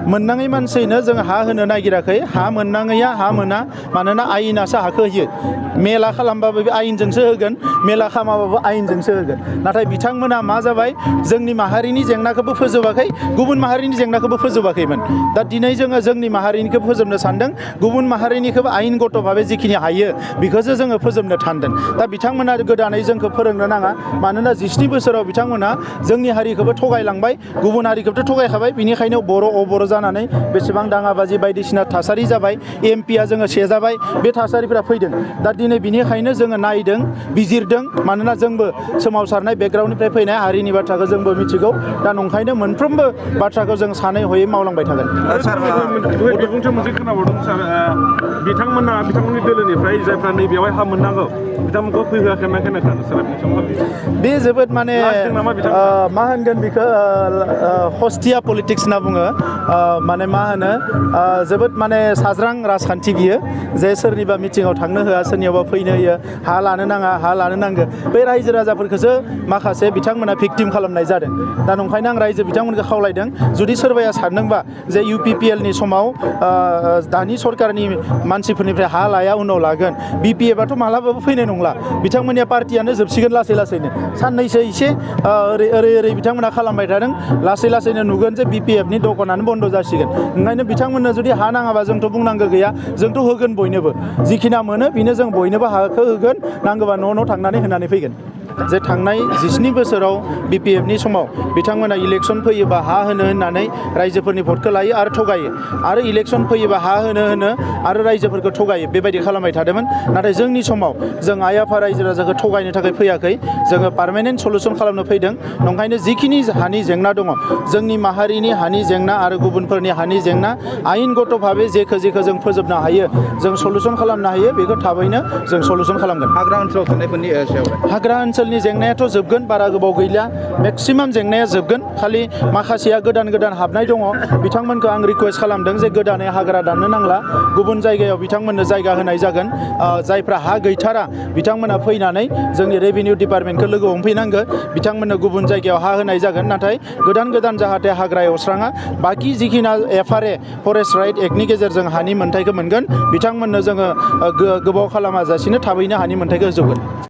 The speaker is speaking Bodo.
मोननाङै मानसिनो जों हा होनो नागिराखै हा मोननाङैया हा मोना मानोना आयेनासो हाखौ होयो मेला खालामबाबो बे आयेनजोंसो होगोन मेला खालामाबाबो आयेनजोंसो होगोन नाथाय बिथांमोना मा जाबाय जोंनि माहारिनि जेंनाखौबो फोजोबाखै गुबुन माहारिनि जेंनाखौबो फोजोबाखैमोन दा दिनै जोङो जोंनि माहारिनिखौ फोजोबनो सानदों गुबुन माहारिनिखौबो आयेनगत भाबै जिखिनि हायो बेखौसो जोङो फोजोबनो सानदों दा बिथांमोना गोदानै जोंखौ फोरोंनो नाङा मानोना 27 बोसोराव बिथांमोना जोंनि हारिखौबो थगायलांबाय गुबुन हारिखौबोथ' थगायखाबाय बिनिखायनो बर' अबर' जानानै बेसेबां दाङाबाजि बायदिसिना थासारि जाबाय एमपिआ जोङो सेजाबाय बे थासारिफोरा फैदों दा दिनै बिनिखायनो जोङो नायदों बिजिरदों मानोना जोंबो सोमावसारनाय बेकग्राउन्डनिफ्राय फैनाय हारिनि बाथ्राखौ जोंबो मिथिगौ दा नंखायनो मोनफ्रोमबो बाथ्राखौ जों सानै हयै मावलांबाय थागोन बिबुंथि मोनसे खोनाबावदों सार बिथांमोननि दोलोनिफ्राय जायफ्रा नैबेयावहाय हा मोननांगौ बिथांमोनखौ फैहोआखै मा बे जोबोद माने मा होनगोन बेखौ हस्टिया पलिटिक्स होनना बुङो माने मा होनो जोबोद माने साज्रां राजखान्थि बियो जे सोरनिबा मिटिङाव थांनो होआ सोरनियावबा फैनो होयो हा लानो नाङा हा लानो नांगौ बे रायजो राजाफोरखौसो माखासे बिथांमोना भिक्टिम खालामनाय जादों दा नंखायनो आं रायजो बिथांमोनखौ खावलायदों जुदि सोरबाया सानदोंबा जे UPPL नि समाव दानि सरकारनि मानसिफोरनिफ्राय हा लाया उनाव लागोन BPF मालाबाबो फैनाय नंला बिथांमोननिया पार्टियानो जोबसिगोन लासै लासैनो साननैसो एसे ओरै बिथांमोना खालामबाय थादों लासै लासैनो नुगोन जे BPF नि दखानानो बन्द जासिगोन ओंखायनो बिथांमोननो जुदि हा नाङाबा जोंथ' बुंनांगौ गैया जोंथ' होगोन बयनोबो जिखिना मोनो बेनो जों बयनोबो हाखौ होगोन नांगौबा न' थांनानै होनानै फैगोन जे थांनाय 27 बोसोराव BPF नि समाव बिथांमोना इलेक्सन फैयोबा हा होनो होननानै रायजोफोरनि भटखौ लायो आरो थगायो आरो इलेक्सन फैयोबा हा होनो आरो रायजोफोरखौ थगायो बेबायदि खालामबाय थादोंमोन नाथाय जोंनि समाव जों आइ आफा रायजो राजाखौ थगायनो थाखाय फैयाखै जोङो पार्मानेन्ट सलुसन खालामनो फैदों नंखायनो जिखिनि हानि जेंना दङ जोंनि माहारिनि हानि जेंना आरो गुबुनफोरनि हानि जेंना आयेनगत भाबै जेखौ जों फोजोबनो हायो जों सलुसन खालामनो हायो बेखौ थाबैनो जों सलुसन खालामगोन हाग्रा ओनसोलाव थानायफोरनि सायाव हाग्रा ओनसोलनि जेंनायाथ' जोबगोन बारा गोबाव गैला मेक्सिमाम जेंनाया जोबगोन खालि माखासेया गोदान हाबनाय दङ बिथांमोनखौ आं रिकुवेस्ट खालामदों जे गोदानै हाग्रा दाननो नांला गुबुन जायगायाव बिथांमोननो जायगा होनाय जागोन जायफ्रा हा गैथारा बिथांमोना फैनानै जोंनि रेभिनिउ डिपार्टमेन्टखौ लोगो हमफैनांगौ बिथांमोननो गुबुन जायगायाव हा होनाय जागोन नाथाय गोदान जाहाथे हाग्रा एवस्राङा बाखि जिखिना FRA फरेस्ट राइट एक्टनि गेजेरजों हानि मोन्थाइखौ मोनगोन बिथांमोननो जोङो गोबाव खालामाजासिनो थाबैनो हानि मोन्थाइखौ होजोबगोन